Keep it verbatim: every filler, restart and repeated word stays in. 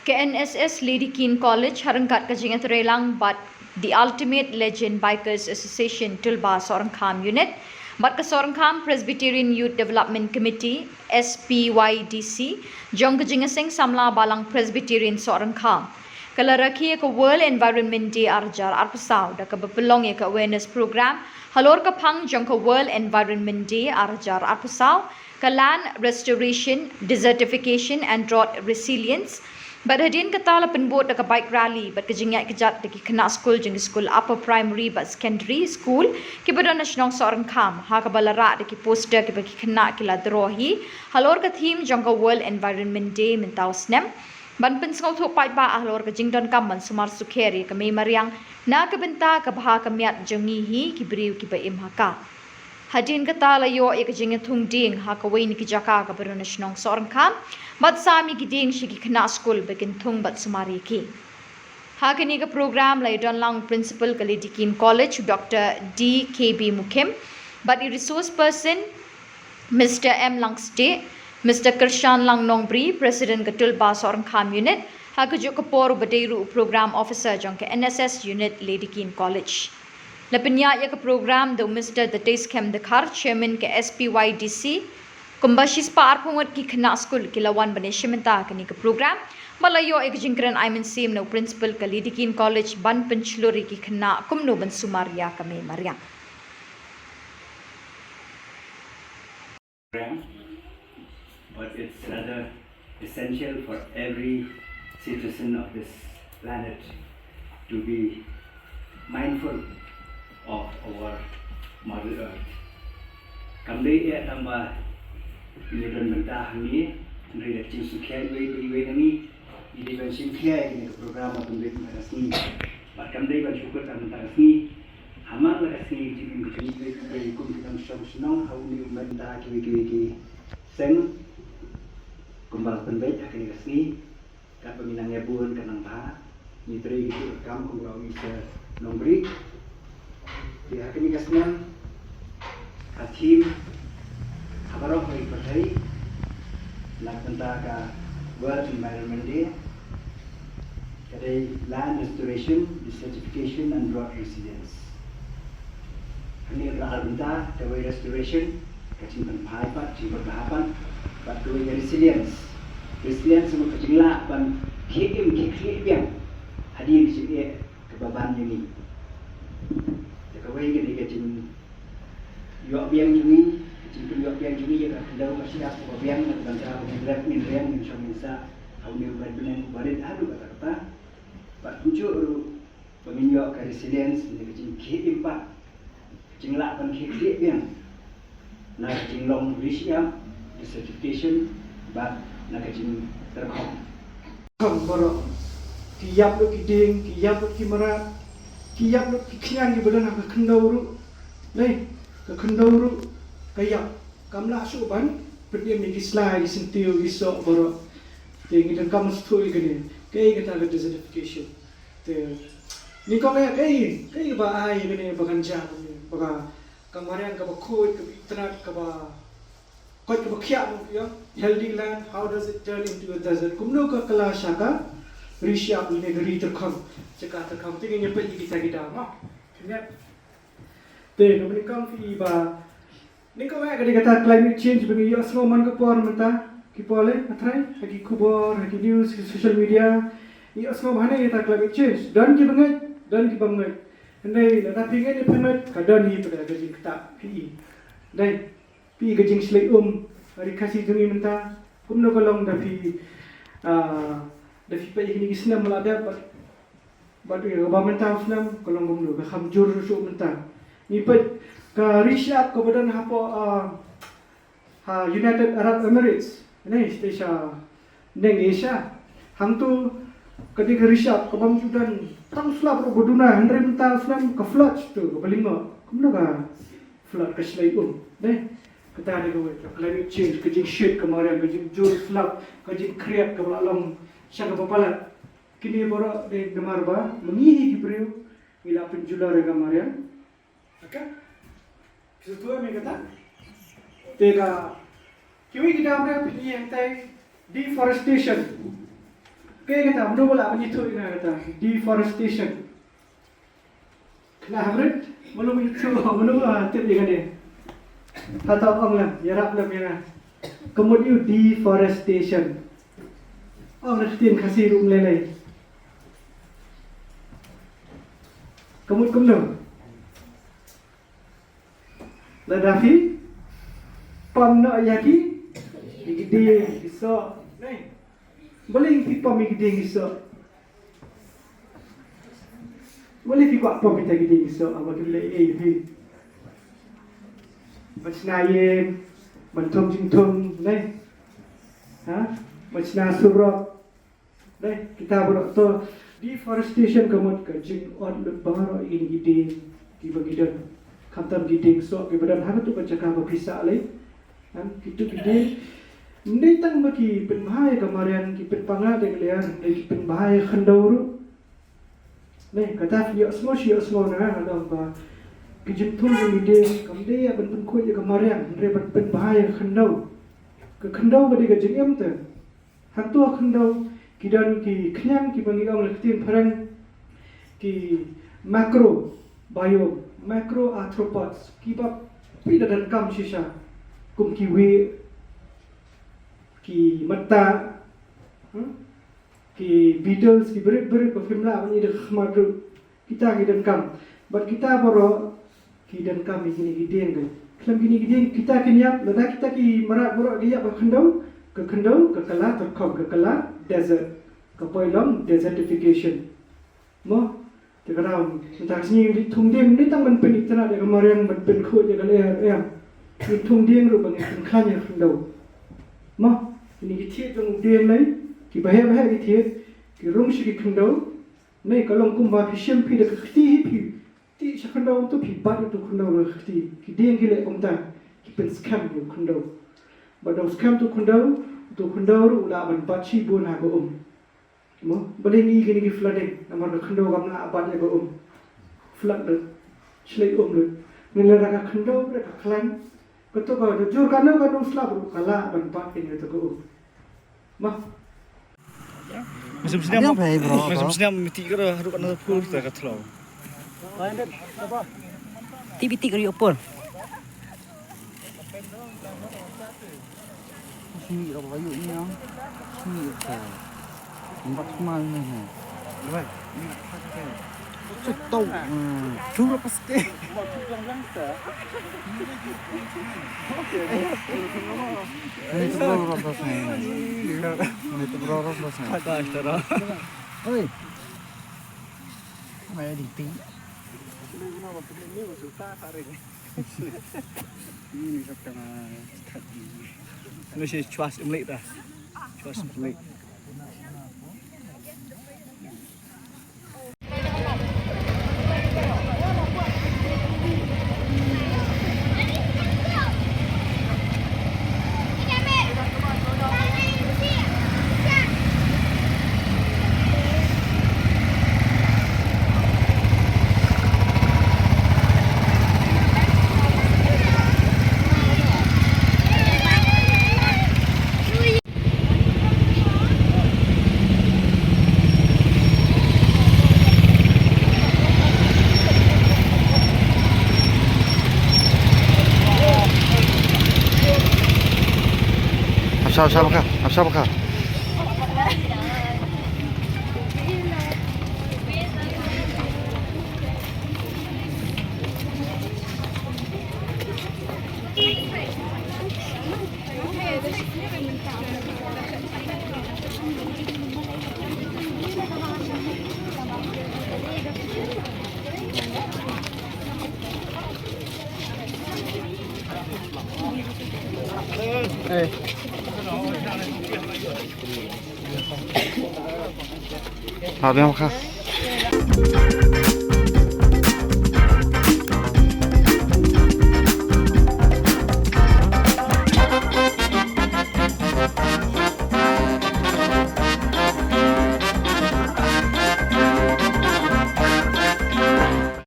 Ka N S S Lady Keane College ha ryngkat ka jingïatreilang bad The Ultimate Legend Bikers Association Tulba Sohryngkham Unit bad ka Sohryngkham Presbyterian Youth Development Committee, S P Y D C, jong ka Jingïaseng Samla Balang Presbyterian Sohryngkham, ka la rakhe ïa ka World Environment Day ar hajar arphew saw da kaba pynlong ïa ka awareness program halor ka phang jong ka World Environment Day ar hajar arphew saw, ka Land Restoration, Desertification and Drought Resilience. Bad hadien kata la pynbud da ka bike rally bad ka jingïaid kjat da ki khynnah skul jong ki skul upper primary bad secondary school kiba don ha shnong Sohryngkham, ha kaba la rah da ki poster kiba ki khynnah ki la draw hi halor ka theme jong ka World Environment Day mynta u snem, ban pynsngewthuh paidbah halor ka jingdonkam ban sumar sukher ïa ka mei mariang na ka bynta ka bha ka miat jong ngi hi ki briew kiba im ha ka. Hadien kata la ïoh ïa ka jingïathung dieng ha kawei na ki jaka kaba don ha shnong Sohryngkham bad sam ïa ki dieng sha ki khynnah skul ba kin thung bad sumar ïa ki. Ha kane ka program la ïadon lang u Principal ka Lady Keane College, u Doctor D K B Mukhim, bad i resource person, Mister M Langstieh, Mister Kyrshan Lang Nongbri, President ka Tulba Sohryngkham Unit, ha kajuh ka por uba dei ruh u Program Officer jong ka N S S Unit Lady Keane College. La pynïaid ïa ka program da u Mister Dateiskem Dkhar, Chairman ka S P Y D C. Kumba shispah arphew ngut ki khynnah skul ki la wan ban ïashim bynta ha kane ka program bad la ïoh ïa ka jingkren ai mynsiem na u Principal ka Lady Keane College ban pynshlur ïa ki khynnah kumno ban sumar ïa ka mei mariang. But it's rather essential for every citizen of this planet to be mindful of our Mother Earth. Kam dei eh tang ba ngi don bynta hangne, hynrei da ka jingsngewkhia iwei pa iwei na ngi, ngi dei ban shim khia ïa kane ka program ba pynbeit mynta ka sngi. Bad kam dei ban shu kut tang mynta ka sngi, ha man la ka sngi, ka jingim ka jong ngi, ngi kum ki nongshong shnong ha une u bynta, kiwei kiwei ki seng, kumba la pynbeit ha kane ka sngi. Katba ngi nang ïa bun ka nang bha, ngi trei ki kam kumba u ïa nongbriew. Te ha kane ka snem, ka theme ha baroh kawei ka pyrthei na ka bynta ka World Environment Day ka dei Land Restoration, Desertification and Drought Resilience. Hangne ka la ar bynta, kawei restoration, ka jingpynphai pat, jingpynbha pat, bad kawei ka resilience. Resilience ka mut ka jinglah ban khie im khie khlieh biang hadien ka jingeh kaba ban ïa ngi. Te kawei ka dei ka jingïoh biang jong ngi, ka jingpynïoh biang jong ngi ïa ka khyndew ka shyiap kaba biang, na ka bynta ba ngin rep ngin riang ngin shong ngin sah ha une u bad bneng uba rit haduh katta katta. Bad kumjuh ruh ba ngin ïoh ka resilience ne ka jingkhie im pat, ka jinglah ban khie khlieh biang na ka jinglong ri shyiap, desertification bad na ka jingtyrkhong. Kham baroh, ki ïap lut ki dieng, ki ïap lut ki mrad, ki ïap lut ki khñiang kiba don ha ka khyndew ruh. Dei, ka khyndew ruh ka ïap. Kam lah shuh ban pynim ïa ki sla, ïa ki syntiew, ïa ki soh baroh. Te ngi donkam sngewthuh ïa kane, kaei kata ka desertification. Te nyngkong eh kaei, kaei ba ai ïa kane ba kan jia kumne, ba ka, ka mariang kaba khuid, kaba itynnad, kaba koit, kaba khiah, ïa, healthy land, how does it turn into a desert? Kumno ka kylla sha ka ri shyiap lane ka ri tyrkhong, jaka tyrkhong. Te ngin ïa peit ïa kita ki daw ma. Te kaba nyngkong phi i ba Nyngkong eh ka dei kata climate change ba ngi ïohsngew man ka por mynta, ki por lei, ha trai, ha ki khubor, ha ki news, ki social media, ngi ïohsngew ba hangne kata climate change. Don ki bangeit, don ki bangeit. Hynrei lada phi ngeit ne phi ngeit, ka don hi pat ka jingktah phi i. Dei, phi i ka jingshlei um, ha ri Khasi jong ngi mynta, kumno ka long da phi, ah, da phi peit ïa kine ki snem ba la dep, bad Bad ïa kaba mynta u snem ka long kumno, ka kham jur shuh mynta. Ngi peit ka ri shyiap kaba don hapoh, ah, ha United Arab Emirates, ne, sha neng Asia. Hangto ka dei ka ri shyiap kaba ym ju don tang slap ruh ba duna, hynrei mynta u snem ka flood to, kaba lyngngoh. Kumno ka flood, ka shlei um, ne? Kata dei kawei ka climate change, ka jingshit ka mariang, ka jingjur slap, ka jingkhriat kaba la long sha kaba palat. Kine baroh dei namar ba ma ngi hi ki briew ngi la pynjulor ïa ka mariang. Okay? Ki sngewthuh em ïa kata? Te ka kiwei ki dei ba phi ïa tai deforestation. Kaei kata, mano ba lah ban ïathuh ïa nga kata? Deforestation. Kane hynrei, mano ba ïathuh, mano ba tip ïa kane? Hato ong lem, ïarap lem ïa nga. Ka mut ïa u deforestation. Ong na ka ktien Khasi ruh ym lei lei. Ka mut kumno? Lada phi pom noh ïa ki, ïa ki dieng, ki soh. Nai. Balei phi pom ïa ki dieng, ki soh? Balei phi kwah pom ïa ki dieng, ki soh? Haba ki leh ei phi. Ban shna ïing, ban thung jingthung, nai. Ha? Ban shna surok. Dei, kita baroh to, deforestation ka mut ka jingot lut baroh ïa ki dieng kiba ngi don. Khamtam ki dieng soh kiba don ha kato ka jaka ba phi sah lei. Em, kito ki dieng. Ym dei tang ba ki pynbha ïa ka mariang, ki pynpang ïa ka lyer, ym dei, ki pynbha ïa ka khyndew ruh. Dei, kata phi ïohsngew shi ïohsngew na nga, nga ong ba ki jingthung jong ki dieng kam dei ïa ban pynkhuid ïa ka mariang, hynrei ban pynbha ïa ka khyndew. Ka khyndew ka dei ka jingim te. Hangto ha khyndew ki don ki khñiang kiba ngi ong ha ka ktien phareng ki microbiome, microarthropods, kiba phi da donkam shisha, kum ki wieh, ki mattah, hmm? Ki beetles, ki barit barit ba phim lah ban ïohi da ka khmat ruh. Kita ki donkam. Bad kita baroh ki donkam ïa kine ki dieng. Khlem kine ki dieng kita kin ïap, lada kita ki mrad baroh ki ïap ha khyndew, ka khyndew ka kylla tyrkhong, ka kylla desert, ka poi long desertification. Mo, te ka daw mynta ka sngi ngi thung dieng, ngi tang ban pynitynnad ïa ka mariang, ban pynkhuid ïa ka lyer, em. Ngi thung dieng ruh ba ngin pynkhlaiñ ïa ka khyndew. Mo, kine ki thied jong u dieng lei, kiba heh ba heh ki thied, ki rung sha ki khyndew. Nai, ka long kumba phi shim phi da ka kti hi phi tih sha khyndew, to phi bat ïa uto u khyndew da ka kti. Ki dieng ki leh kumta, ki pynskhem ïa u khyndew. Bad da u skhem uto u khyndew, uto u khyndew ruh u lah ban bat shibun ha ka um. Mo, balei ngi ïohi kine ki flooding, namar ka khyndew kam lah bat ïa ka um. Flood lut. Shlei um lut. Ngi lada ka khyndew bret ka khlaiñ, kato ka da jur kano kano slap ruh ka lah ban bat ïa kato ka um. Mo. Masih sniam, masih sniam miti ka ruh kano pur ta ka tlo. Ti biti ka ri opor. Sini ka bayu ni yang. Sini ka. Empat smal ni. Baik. Satu. Hmm. Dura pasti. Ini tu berapa rasanya? Ini tu berapa rasanya? Oi. Mai di ti. Ini satu tengah. Ini si cuas emlik dah. Cuas emlik. Hap sha, hap sha baka, hap sha baka. Hap ïa ka.